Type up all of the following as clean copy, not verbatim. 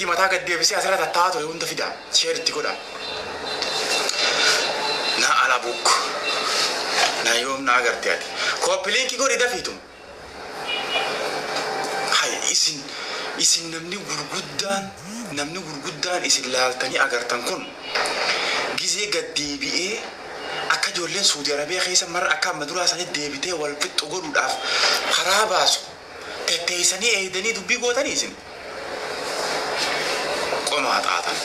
Juneedi mataa gad deebisee asirra tattaa'aa ture hunda fidaa. Share itti godhaa. Na ala buk. Na yoom na agarte ati. Copy link godhi dafiitum. Hay isin namni gurguddaan isin laaltanii agartan kun gizee gad deebi'ee akka ijoolleen Suudi Arabiyaa keessa mara akka amma duraa sanitti deebitee wal fixxu godhuudhaaf karaa baasu tetteessanii eedanii dubbii gootanii isin qomaa taatan.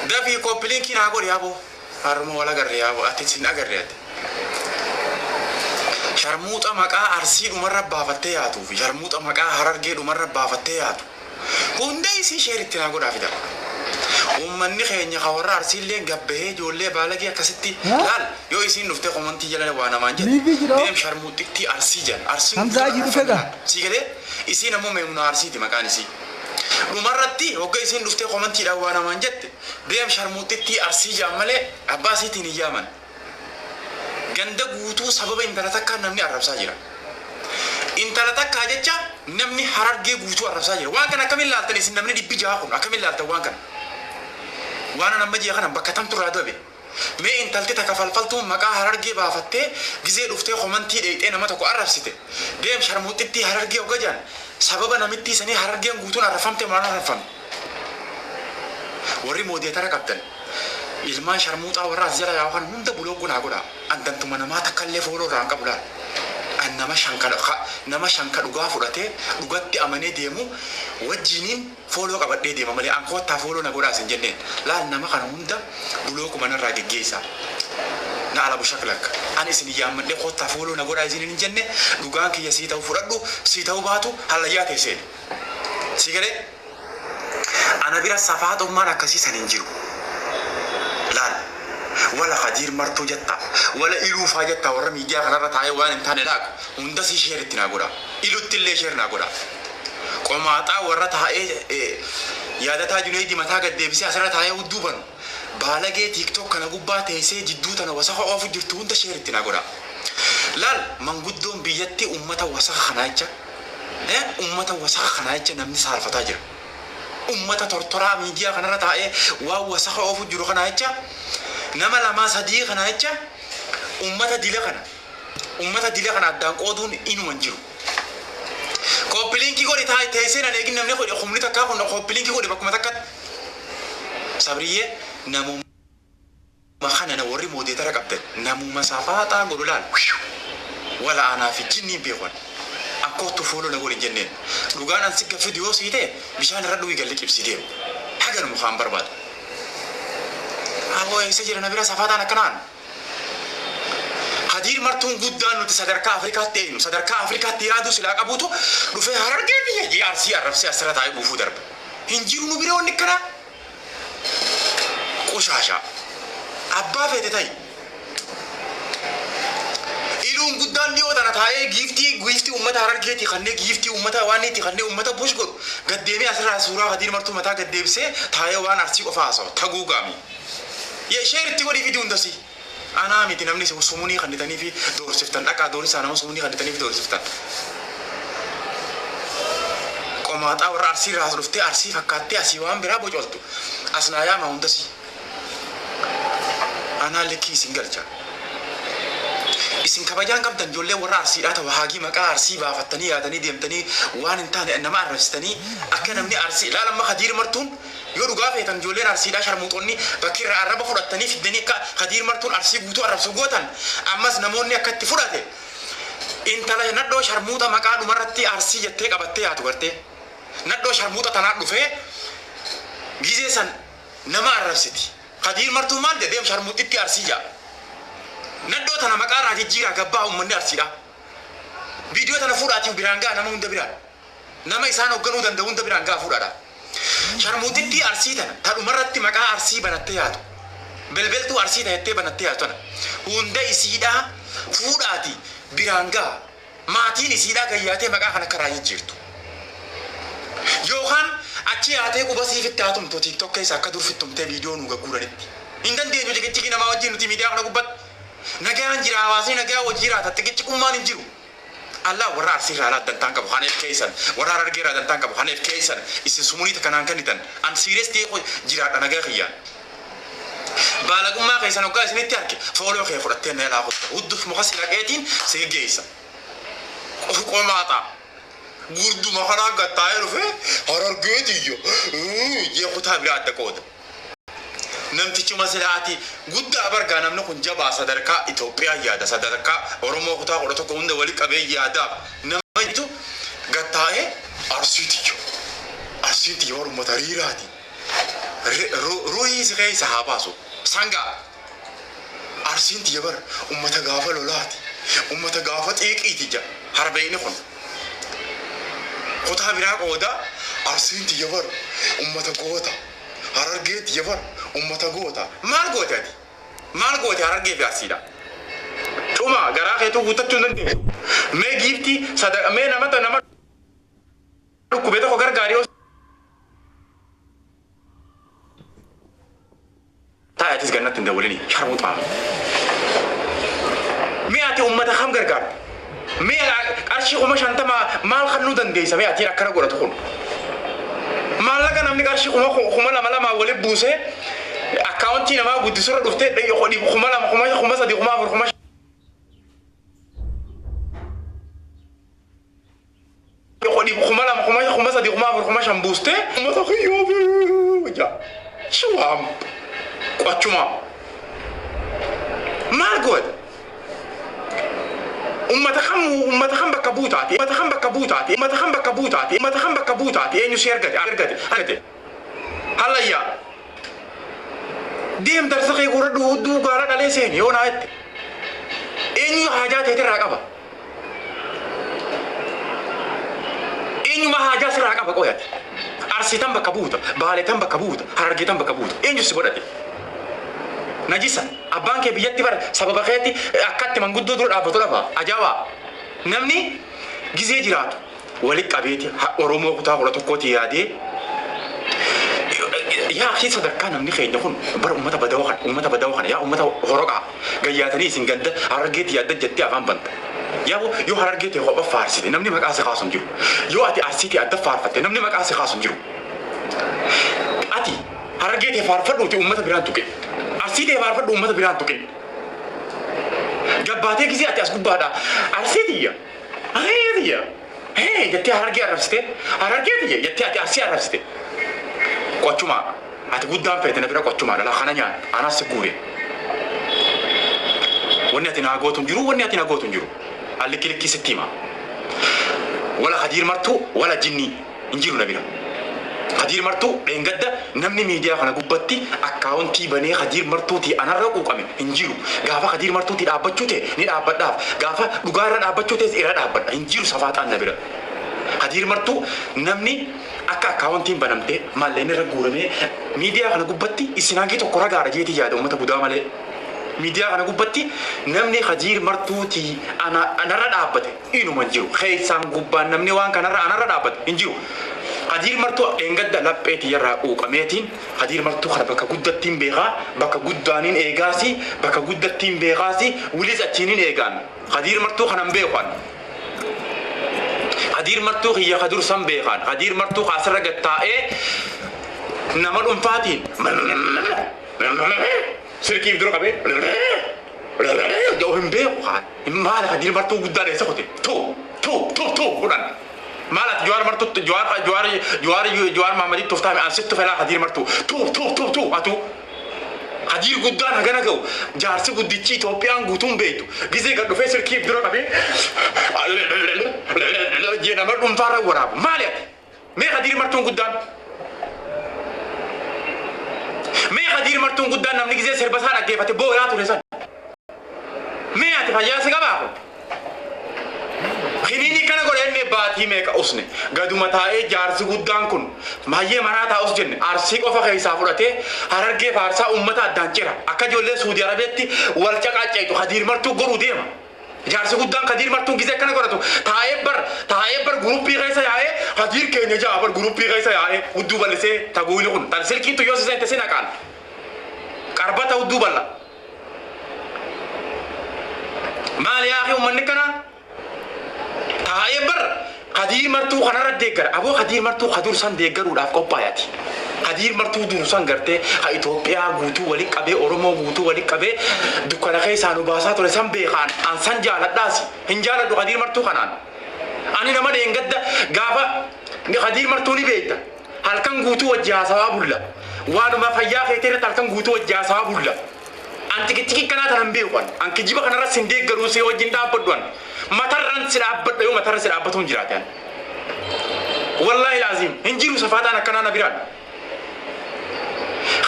Dafii copy link naa godhi aboo. Harma wal agarre yaaboo, ati isin agarre ati. Sharmuuxa maqaa Arsii dhumarra baafattee yaatuu fi sharmuuxa maqaa Harargee dhumarra baafattee yaatu. Hunda isii share itti naa godhaa fida. Uummanni keenya ka warra Arsiillee gabbahee ijoollee baalagee akkasitti laal, yoo isiin dhuftee comment jala waa namaan jedhe. Live jira. Deem sharmuuxittii Arsii jedhan. Arsiin Hamzaa Hajii dhufe gaa. Sii galee, isiin ammoo Meemunaa Arsiiti maqaan isii. Dhumarratti hogga isiin dhuftee commentiidhaan waa namaan jette, deem sharmuuxittii Arsii jedhan malee abbaa isiitiin hin yaaman. Ganda guutuu sababa intala takkaan namni arrabsaa jira. Intala takkaa jecha namni Harargee guutuu arrabsaa jira. Waan kana akkamiin laaltan isin, namni 600 kun akkamiin laaltan waan kana? Waan an amma ji'a kana bakka tamtu irraa dabe. Mee intalti takka falfaltuun maqaa Harargee baafattee gizee dhuftee comment dheeyxee nama tokko arrabsite. Deem sharmuuxittii Harargee hogga jedhan, sababa namittii sanii Harargeen guutuun arrabfamte maal arrabfame? Warri moderator qabdan, ilmaan sharmuuxaa warra as jala yaa'u kan hunda block naa godha. An dantuma namaa takka illee follow irraa hin qabu laal. An nama shanka dhugaa fudhatee dhugatti amanee deemu wajjiniin follow qabadhee deema malee an koottaa follow na godhaa isin jenneen. Laal, nama kana hunda blockuma narraa geggeessa. Na alabu shaklak. An isin yaammadhee koottaa follow na godhaa isin hin jenne. Dhugaan kiyya sii ta'u fudhadhu, sii ta'uu baatu hallayyaa teesseen. Si galee? Ana bira safaaxummaan akkasii san hin jiru. Laal. Wala Khadiir Martuu jetta. Wala Iluufaa jetta, warra miidiyaa kanarra taa'ee waan hin taane laaqu. Hunda sii share itti naa godha. Ilutti illee share naa godha. Qomaaxaa warra taa'ee yaadataa Juneedi mataa gad deebisee asirra taa'ee hudduu banu. Baalagee TikTok kana gubbaa teessee jidduu tana wasaka oofu jirtu hunda share itti naa godha. Laal, manguddoon biyyatti ummata wasaka kanaa jecha, ummata wasaka kanaa jecha namni saalfataa jira. Ummata tortoraa miidiyaa kanarra taa'ee waan wasaka oofu jiru kanaa jecha, nama lamaa sadii kanaa jecha, ummata dila kana addaan qooduun inuma hin jiru. Copy link godhi, taa'e teessee nan eegin, namni godhi humni takkaa kun copy link godhi bakkuma takkatti. Sabriyyee, namuma kana na warri moderator qabdan namuma safaaxaa godhu laal. Wala anaa fi jinniin beekan. Akkootu follow na godhi hin jenneen. Dhugaan an si gaffidu yoo sii ta'e, bishaan irra dhugi galli qibsi deemu. Haganuma kaan barbaadu. Aboo, eessa jira na bira safaaxaan akkanaan? Hadiir Martuun guddaan nuti sadarkaa Afrikaatti eenyu, sadarkaa Afrikaatti yaaduu silaa qabuutu dhufee Harargee biyya jee Arsii arrabsee asirra taa'ee dhuufuu darba. Hin jiru nu bira wanni akkanaa. Qushaashaa. Abbaa feete ta'i. Iluun guddaan dhiyoo tana taa'ee gift uummata Harargeetii kanneen gift uummata waan itti kanneen uummata bush godhu gaddeemee asirraa suuraa Hadiir Martuu mataa gaddeebisee taa'ee waan Arsii qofa haasawa taguugaami. Yee, share itti godhii fidi hundasii. Anaa miti namni sumunii kannitanii fi doorsiftan, dhaqaa doorsisaa nama sumunii kannitanii fi doorsiftan. Qomaaxaa warra Arsii irraa as dhuftee Arsii fakkaattee asii waan biraa bocoltu. As naa yaama hundasii. Anaa likkii isin galcha. Isin kabajaan qabdan, ijoollee warra Arsiidhaa ta'u haagii maqaa Arsii baafattanii yaadanii deemtanii waan hin taane nama arrabsitanii akka namni Arsii ilaala. Amma Kadiir Martuun yoo dhugaa feetan, ijoolleen Arsiidhaa sharmuuxonni bakki irraa arraba fudhattanii fiddanii akka Kadiir Martuun Arsii guutuu arrabsu gootan. Ammas namoonni akka itti fudhate, intala nadhoo sharmuuxa maqaa dhumarratti Arsii jettee qabattee yaatu gartee nadhoo sharmuuxa tanaa dhufee gizee san nama arrabsiti. Kadiir Martuun maal jedhe? Deem sharmuuxitti Arsii jedha. Nadhoo tana maqaa irraa jijjiiraa gabbaa uummanni Arsiidha. Viidiyoo tana fuudhaatiif biraan ga'a nama hunda biraan. Nama isaan hoogganuu danda'u hunda biraan ga'a fuudhaadha. Sharmuuxittii Arsii tana ta dhumarratti maqaa Arsii banattee yaatu. Belbeltuu Arsii ta'ettee banattee yaatu tana. Hunda isiidhaa fuudhaati biraan ga'a. Maatiin isiidhaa gayyaatee maqaa kana karaa jijjiirtu. Yookaan achi yaatee quba siifitti haa tumtu TikTok keessa akka dur fittumtee viidiyoo nu gagguuranitti. Hin dandeenyu ciqiciqii namaa wajjin nuti miidiyaa kana gubbatti. Nagaan jira, hawaasni nagaa wajjin jiraata, xiqiciqummaan hin jiru. Allah warra Arsiirraa alaa dantaan qabu kaneef keessan, warra Harargeerraa dantaan qabu kaneef keessan. Isin sumurii kanaan kennitan an serious ta'ee jiraadha nagaa kiyyaan. Baalagummaa keessan hoggaa isinitti arge follow kee fudhattee na ilaa kutta hudduuf muka si dhaqeetiin si geessa. Qomaata. Gurduma kanaa gattaa'ee dhufe Harargeetiyyo jee kutaa biraa adda qooda. Namtichuma silaati guddaa bargaa namni kun jabaa sadarkaa Itoophiyaa yaada, sadarkaa Oromoo kutaa 11 hunda wali qabee yaadaaf nama jitu gattaa'ee Arsiitiyyo. Arsiitiyyo uummata riiraati. Ruhii si keessa haa baasu. Sangaa. Arsiin tiyya bara ummata gaafa lolaati. Ummata gaafa xiiqiiti ja. Harbeeyni kun. Kutaa biraa qooda Arsiin tiyya bara ummata goota. Harargee tiyya bara ummata goota. Maal goote ati? Maal goote Harargee fi Arsiidha? Dhuma garaa keetuu guuttachuu hin dandeessu. Mee giiftii sadaqa mee nama nama dhukkubee tokko gargaarii yoo taayatis gannatti hin dawwalini sharmuxaa. Mee ati ummata kam gargaarta? Mee qarshii 50,000 maal kennuu dandeessa? Mee atiin akkana godhatu kun? Maallaqa namni qarshii 2,000 2,000 walitti buusee akkaawuntii namaa guddisuurra dhuftee 2,000 3,000 4,000 2,000 3,000 4,000 5,000 buustee ummata kiyyoo jaa. Shiwaam. Qochuma. Maal goote? Ummata kam bakka buutaati? Ummata kam bakka buutaati? Ummata kam bakka buutaati? Ummata kam bakka buutaati? Eenyu si argate? Argate. Argate. Hallayyaa. Deem darsa kee guuradhu hudduu gaara dhalee seeni yoo naa jette. Eenyu haajaa teetirraa qaba? Eenyuma haajaa sirraa qaba qoyate? Arsiitan bakka buuta, Baaleetan bakka buuta, Harargeetan bakka buuta. Eenyu si godhate? Najisa abbaan kee biyyatti bara sababa keetti akkatti manguddoo dura dhaabbatu dhafa. Ajaa'ibaa. Namni gizee jiraatu walitti qabeeti Oromoo kutaa 11tti yaadee yaa akhi sadarkaa namni keenya kun bara uummata badawaa kana uummata badawaa kana yaa uummata horoqaa gayyaatanii isin ganda Harargeetti yaadda jettee afaan banta. Yaa yoo Harargeetti kopha faarsite namni maqaa si kaasu hin jiru. Yoo ati Arsiitti adda faarfatte namni maqaa si kaasu hin jiru. Ati Harargeetti faarfadhuuti uummata biraan tuqe. Arsiitti faarfadhu uummata biraan tuqe. Gabbaatee gisee ati as gubbaadha. Arsiitiyya. Areetiyya. Hee jettee Harargee arrabsite. Harargeetiyya jettee ati Arsii arrabsite. Qochuma. Ati guddaan feete na bira qochumaa dhala kana nyaata. Anas si guure. Wanni ati naa gootu hin jiru, wanni ati na gootu hin jiru. Allikki likkii sitti hima. Wala Khadiir Martuu wala jinnii hin jiru na bira. Khadiir Martuu dheengadda namni miidiyaa kana gubbatti akkaawuntii banee Khadiir Martuutii anarra quuqame hin jiru. Gaafa Khadiir Martuutii dhaabbachuu ta'e ni dhaabbadhaaf. Gaafa dhugaa irra dhaabbachuu ta'es irra dhaabbadha. Hin jiru safaaxaan na bira. Khadiir Martuu namni akka akkaawuntiin banamtee maalleen irra guuramee miidiyaa kana gubbatti isin hangi tokko ragaadha jeetii yaada uummata budaa malee. Miidiyaa kana gubbatti namni Khadiir Martuutii anarra dhaabbate inuma hin jiru. Keessaan gubbaan namni waan kanarra anarra dhaabbate hin jiru. Khadiir Martuu dheengadda lapheetii irraa quuqameetiin Khadiir Martuu kana bakka guddattiin beekaa, bakka guddaaniin eegaasi, bakka guddattiin beekaasi, wilis achiiniin eegaan. Khadiir Martuu kanan beekan. Khadiir Martuu kiyya ka dursan beekan. Khadiir Martuu kaasirra gattaa'ee nama dhuunfaatiin silkiif dura qabee hin beeku kaan. Maal Khadiir Martuu guddaa dheessa kote tu tu tu tu godhan. Maal ati Jawaar Martuu Jawaar Jawaar Jawaar Jawaar Mahammaditti tuftaame an sittu felaa Khadiir Martuu tu tu tu tu atu. Khadiir guddaan hagana ga'u jaarsi guddichi Itoophiyaan guutuun beektu gizee gad dhufee silkiif dura qabee jee nama dhuunfaarra waraabu maali ati? Mee Khadiir Martuun guddaan? Mee Khadiir Martuun guddaan namni gizee sirba isaa dhaggeeffate booyaa ture san? Mee ati fayyaa si qabaa kun? Kiniinii kana godhe inni baatii meeqa usne gaduma taa'ee jaarsi guddaan kun maayyee maraa taa'us jenne Arsii qofa keessaa fudhatee Harargee faarsaa uummata addaan cira akka ijoollee Suudi Arabiyaatti wal caqaacceetu Khadiir Martuu godhuu deema. Jaarsi guddaan Khadiir Martuun gizee akkana godhatu taa'ee bar guruppii keessa yaa'ee Khadiir keenya ja'a bar guruppii keessa yaa'ee hudduu bal'isee taguuni kun tan silkiitu yoo si seente si naqaan qarbata hudduu bal'a. Maal yaa akhi uummanni kana? Taa'ee bar Kadiir Martuu kanarra deeggara. Aboo Kadiir Martuu kadur san deeggaruudhaaf qophaa'ati. Kadiir Martuu dur san gartee ha Itoophiyaa guutuu wali qabee, Oromoo guutuu wali qabee dukkana keessaa nu baasaa ture san beekaan an san jaaladhaasi. Hin jaaladhu Kadiir Martuu kanaan. Ani nama dheengadda gaafa Kadiir Martuu ni beekta. Halkan guutuu wajji haasawaa bulla. Waanuma fayyaa keetii irratti halkan guutuu wajji haasawaa bulla. An xiqixiqii kanaa tanan beeku an. An kijiba kanarra sin deeggaruu si wajjin dhaabbadhu an. Matarran si dhaabbadha yoo matarra si dhaabbatu hin jiraate an. Wallaahi laazim hin jiru safaaxaan akkanaa na biraan.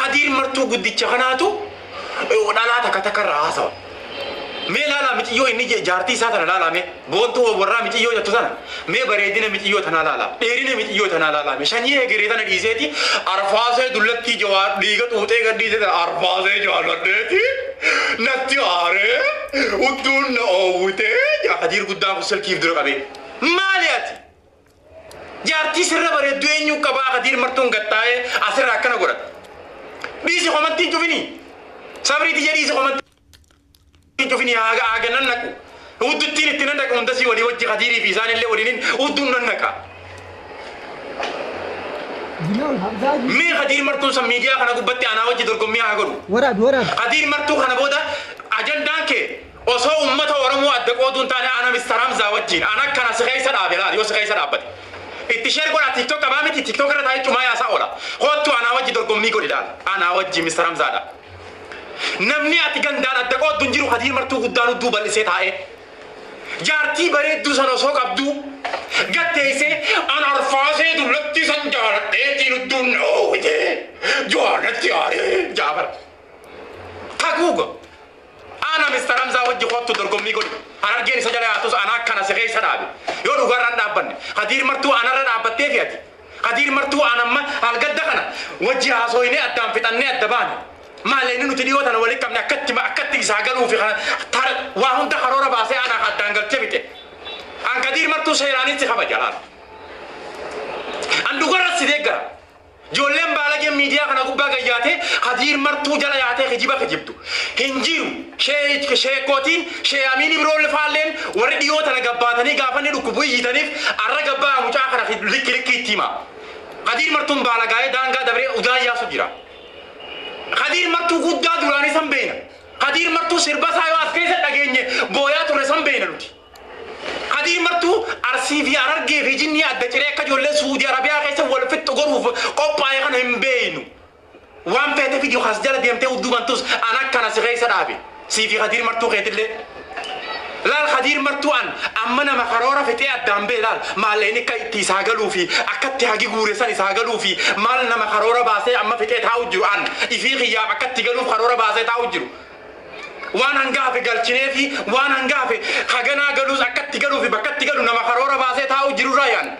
Kadiir Martuu guddicha kanaatu dhalaa takka takka irraa haasawa. Mee laalaa miciyyoo inni jaartii isaa tana laalaa mee boontuu warraa miciyyoo jettu tana mee bareedina miciyyoo tanaa laalaa, dheerina miciyyoo tanaa laalaa, mee shanyii egeree tana dhiiseeti arfaasee dullattii jawaa dhiiga xuuxee gad dhiisee tana arfaasee jaaladheeti natti aaree udduun na oowwitee jaa. Kadiir guddaan kun silkiif dura qabee maali ati jaartii sirra bareedduu eenyu qabaa? Kadiir Martuun gattaa'ee asirraa akkana godhata. Dhiisi komantiin cufinii sabriiti jedhiisi komantiin cufini haga haga nan naqu udduttiin itti nan naqu hundasii walii wajji Kadiirii fi isaan illee waliinin udduun nan naqa. Mee Kadiir Martuun san miidiyaa kana gubbatti anaa wajji dorgommii haa godhu. Waraabi waraabi. Kadiir Martuu kana booda ajandaan kee osoo ummata Oromoo adda qooduun taane ana Mr. Hamzaa wajjin ana akkana si keessa dhaabe laal yoo si keessa dhaabbate. Itti share godhaa, TikTok qabaa miti, TikTok irra taa'ee cumaa yaasaa oola. Kottu anaa wajji dorgommii godhi laal anaa wajji Mr. Hamzaadha. Namni ati gandaan adda qooddu hin jiru. Kadiir Martuu guddaan hudduu bal'isee taa'ee. Jaartii bareedduu sana osoo qabduu gatteessee an arfaasee dullatti san jaaladheetiin hudduun dhoowwitee jaarratti aaree jaabara. Taguuga. Ana Mr. Hamzaa wajji kottu dorgommii godhi. Harargeen isa jala yaatus ana akkana si keessa dhaabe. Yoo dhugarraan dhaabbanne Kadiir Martuu anarra dhaabbattee fi ati. Kadiir Martuu anamma halgadda kana wajji haasooyinee addaan fixannee adda baane. Maal inni nuti dhiyoo tana walitti qabne akkatti akkatti isaa galuu fi waa hunda karoora baasee ana addaan galchee fixe. An Kadiir Martuu seeraanis si kabaja laala. An dhugarra si deeggara. Ijoolleen baalageen miidiyaa kana gubbaa gayyaatee Kadiir Martuu jala yaatee kijiba kijibdu. Hin jiru sheekootiin shee Amiin Ibroon faalleen warri dhiyoo tana gabbaatanii gaafa inni dhukkubu iyyitaniif arra gabbaa mucaa kana likki likki itti hima. Kadiir Martuun baalagaa'ee daangaa dabree udaa yaasu jira. Kadiir Martuu guddaa duraanii san beena. Kadiir Martuu sirba isaa yoo as keessa dhageenye booyaa ture san beena nuti. Kadiir Martuu Arsii fi Harargee fi jinnii adda ciree akka ijoollee Suudii Arabiyaa keessa wal fixxu godhuuf qophaa'e kana hin beeynu. Waan feete fidii as jala deemtee hudduu bantus an akkana si keessa dhaabe. Sii fi Kadiir Martuu keetillee. Laal Kadiir Martuu an amma nama karoora fixee addaan bee laal maal inni akka itti isaa galuu fi akkatti hagi guure san isaa galuu fi maal nama karoora baasee amma fixee taa'u jiru an ifii kiyyaaf akkatti galuuf karoora baasee taa'u jiru. Waan hangaafe galchinee fi waan hangaafe haganaa galuus akkatti galuu fi bakkatti galu nama karoora baasee taa'u jirurraa yaan.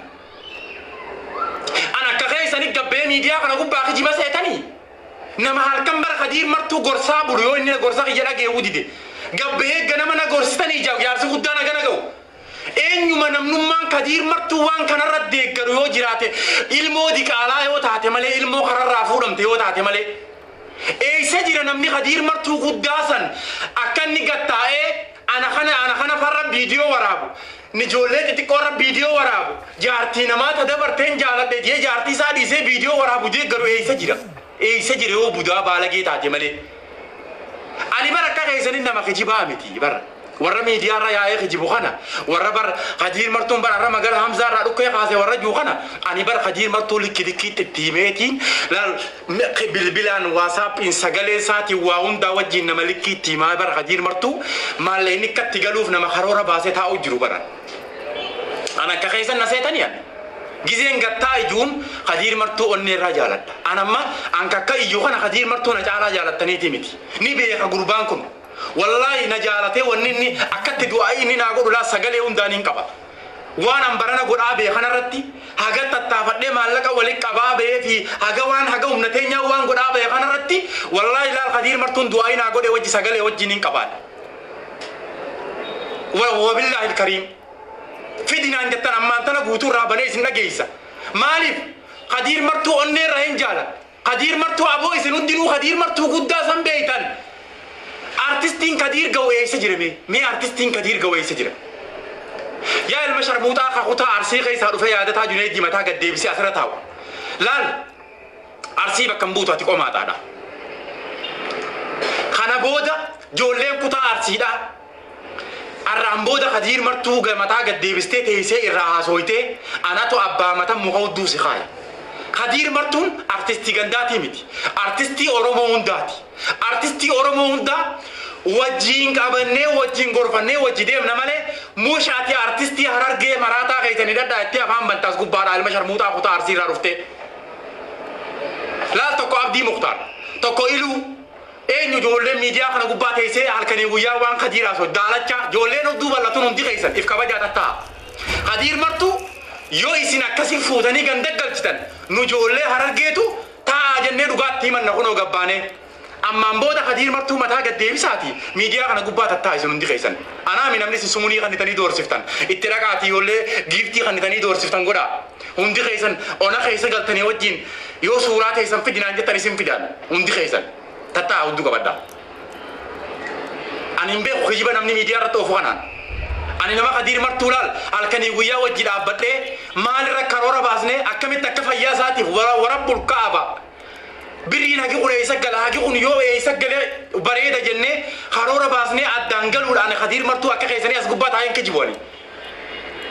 An akka keessanii gabbee miidiyaa kana gubbaa kijiba seetanii nama halkan bara Kadiir Martuu gorsaa bulu yoo inni gorsa kiyya dhageewuu dide. Gabbee ganama na gorsitanii jaarsi guddaan hagana ga'u. Eenyuma namnummaan Kadiir Martuu waan kanarra deeggaru yoo jiraate ilmoo diqaalaa yoo taate malee, ilmoo kararraa fuudhamte yoo taate malee. Eessa jira namni Kadiir Martuu guddaa san akka inni gattaa'ee ana kana farra viidiyoo waraabu? Ni ijoollee xixiqqoo irra viidiyoo waraabu. Jaartii namaa ta dabarteen jaaladhe jee jaartii isaa dhiisee viidiyoo waraabu deeggaru eessa jira? Eessa jira yoo budaa baalagee taate malee? Ani bara akka keessanii nama kijibaa miti bara. Warra miidiyaa irra yaa'ee kijibu kana warra bara Kadiir Martuun bara irra magala Hamzaa irraa dhukkee kaase warra jiru kana ani bara Kadiir Martuu likki likkiitti itti himeetiin laal bilbilaan WhatsAppiin sagalee isaatiin waa hundaa wajjin nama likki itti himaa bara Kadiir Martuu maal inni akkatti galuuf nama karoora baasee taa'u jiru bara. An akka keessan na seetanii ani. Gizeen gattaa ijuun Kadiir Martuu onnee irraa jaaladha. An amma an kakka iyyuu kana Kadiir Martuu na caalaa jaalattaniiti miti. Ni beeka gurbaan kun. Wallaahi na jaalatee wanni inni akkatti du'aa inni naa godhu laa sagalee hundaan hin qaba. Waan an barana godhaa bee kanarratti haga tattaafadhee maallaqa walitti qabaa bee fi haga waan haga humna teenyaa waan godhaa bee kanarratti wallaahi laal Kadiir Martuun du'aa naa godhe wajji sagalee wajjin hin qabaan. Wabillaahi ilkariim. Fidinaan jettan ammaan tana guutuu irraa banee isin dhageessa. Maaliif? Kadiir Martuu onnee irraa hin jaalan. Kadiir Martuu aboo isin hundinuu Kadiir Martuu guddaa san beeytan. Artistiin Kadiir ga'u eessa jira mee? Mee artistiin Kadiir ga'u eessa jira? Yaa ilma sharmuuxaa ka kutaa Arsii keessaa dhufee yaadataa Junaydii mataa gad deebisee asirra taa'u. Laal, Arsii bakka hin buutu, ati qomaataadha. Kana booda ijoolleen kutaa Arsiidha. Arraan booda Kadiir Martuu mataa gad deebistee teessee irraa haasooytee anatu abbaa mata muka hudduu si kaaya. Kadiir Martuun artistii gandaatii miti. Artistii Oromoo hundaati. Artistii Oromoo hundaa wajjiin qabannee, wajjiin gorfannee, wajji deemna malee mushaati artistii Harargee maraataa keessanii dhadhaa itti afaan bantaas gubbaadhaa, ilma sharmuuxaa kutaa Arsii irraa dhuftee. Laal, tokko Abdii Muktaar, tokko Iluu, eenyu, ijoolleen miidiyaa kana gubbaa teessee halkanii guyyaa waan Kadiir haasoo daalacha, ijoolleen hudduu bal'atuun hundi keessan if kabajaa tatta'a. Kadiir Martuu yoo isin akkasii fuutanii ganda galchitan, nu ijoollee Harargeetu taa'aa jennee dhugaatti himanna kunoo gabbaanee. Ammaan booda Kadiir Martuu mataa gad deebisaati miidiyaa kana gubbaa tattaa isin hundi keessan. Anaami namni isin sumunii kannitanii doorsiftan. Itti dhaqaatii ijoollee giiftii kannitanii doorsiftan godhaa. Hundi keessan ona keessa galtanii wajjin yoo suuraa teessan fidinaan jettan isin fidan hundi keessan. Tattaa, hudduu qabadhaa. Ani hin beeku kijiba namni miidiyaa irratti oofu kanaan. Ani nama Kadiir Martuu laal halkanii guyyaa wajji dhaabbadhee maalirra karoora baasnee akkamitti akka fayyaa isaatiif warabbul kaaba. Birriin hagi kun eessa gala, hagi kun yoo eessa galee bareeda jennee karoora baasnee addaan galuudhaan Kadiir Martuu akka keessanii as gubbaa taa'een kijibu ani.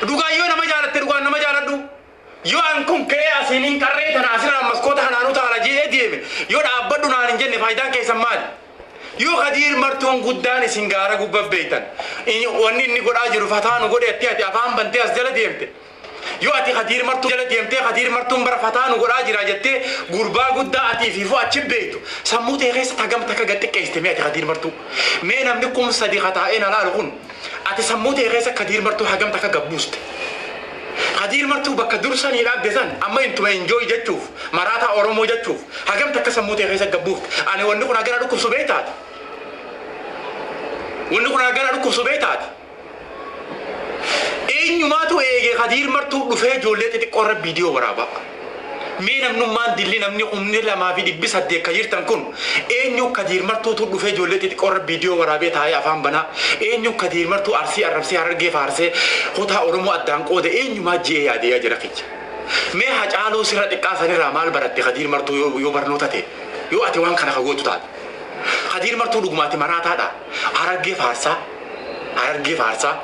Dhugaan yoo nama jaalatte, dhugaan nama jaaladhu. Yoo an kun ka'ee asiin hin qarree tana asirraa maskoota kanaanuu taala jee deeme, yoo dhaabbadhu naan hin jenne, faayidaan keessan maali? Yoo Kadiir Martuun guddaan isin gaara gubbaa beektan, wanni inni godhaa jiru fataa nu godhe ati afaan bantee as jala deemte. Yoo ati Kadiir Martuu jala deemtee Kadiir Martuun bara fataa nu godhaa jira jettee gurbaa guddaa atii fi achi beektu, sammuu ta'e keessa tagam takka gad xiqqeessite mee ati Kadiir Martuu? Mee namni 3000 kataa'ee na laalu kun, ati sammuu ta'e keessa Kadiir Martuu hagam takka gabbuuste? Kadiir Martuu bakka dursanii dhaabde san amma intuma enjoy jechuuf, maraataa Oromoo jechuuf, hagam takka sammuu ta'e keessa gabbuufte? Ani wanni kun hagana dhukkubsu beektaati. Wanni kun hagana dhukkubsu beektaati. Eenyumaatu eege Kadiir Martuu dhufee ijoollee xixiqqoo irra viidiyoo waraabaa? Mee namnummaan dilli namni 2800 kan jirtan kun, eenyu Kadiir Martuutu dhufee ijoollee xixiqqoo irra viidiyoo waraabee taa'ee afaan banaa? Eenyu Kadiir Martuu Arsii arrabsee, Harargee faarsee, kutaa Oromoo addaan qoode eenyumaa ji'ee yaadee jira kiyya? Mee Hacaaluu sirra xiqqaa sanirraa maal baratte Kadiir Martuu, yoo barnoota ta'e, yoo ati waan kana kagootu taate? Kadiir Martuu dhugumaati maraataadha. Harargee faarsaa, Harargee faarsaa,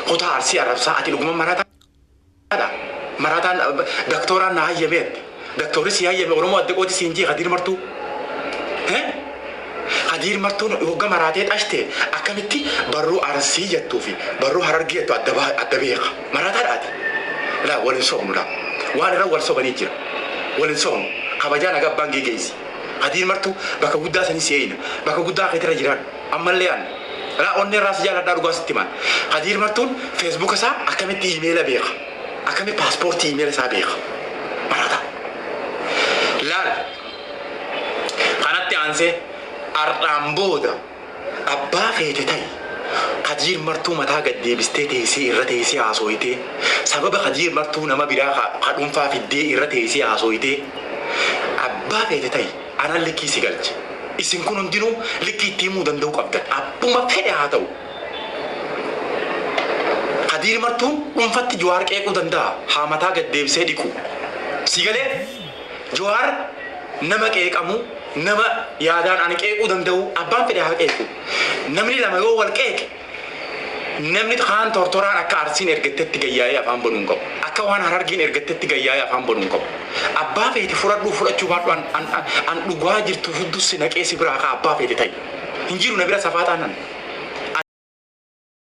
kutaa Arsii arrabsaa, ati dhuguma maraataadha. Maraataan daktooraan na hayyameetti. Daktoorri si hayyame Oromoo adda qooti siin jee Kadiir Martuu. Kadiir Martuun hogga maraatee dhashte akkamitti barruu Arsii jettuu fi barruu Harargee jettu adda beeka? Maraataadhaati. Laa, wal hin sobnu laa. Waan irra wal sobanii jira. Wal hin sobnu. Kabajaa nagaa abbaan geegeessi. Kadiir Martuu bakka guddaa sanii si eeyna. Bakka guddaa keetirra jiran. Ammallee an. Laa, onnee irraa si jaaladhaa, dhugaa sitti himan. Kadiir Martuun Feesbuuka isaa akkamitti iimeela beeka? Akkamitti paaspoortii iimeela isaa beeka? Maraataa. Laal. Kanatti aansee ardhaan booda abbaa feete ta'i. Kadiir Martuu mataa gad deebistee teessee irra teessee haasooyitee, sababa Kadiir Martuu nama biraa ka dhuunfaa fiddee irra teessee haasooyitee, abbaa feete ta'i, anan likkii si galche. Isin kun hundinuu likkii itti himuu danda'uu qabdan. Abbuma fedhe haa ta'u. Kadiir Martuun dhuunfatti Jawaar qeequu danda'a. Haa mataa gad deebisee dhiqu. Si galee, Jawaar nama qeeqamu, nama yaadaan ani qeequu danda'u, abbaan fedhe haa qeequ. Namni lama yoo wal qeeqe, namni kaan tortoraan akka Arsiin ergattetti gayyaa'ee afaan banuu hin qabu. Akka waan Harargeen ergattetti gayyaa'ee afaan banuu hin qabu. Abbaa feete fudhadhuu fudhachuu baadhu, an dhugaa jirtu hudduu si naqee si biraa kaa abbaa feete ta'i. Hin jiru na bira safaa taanan.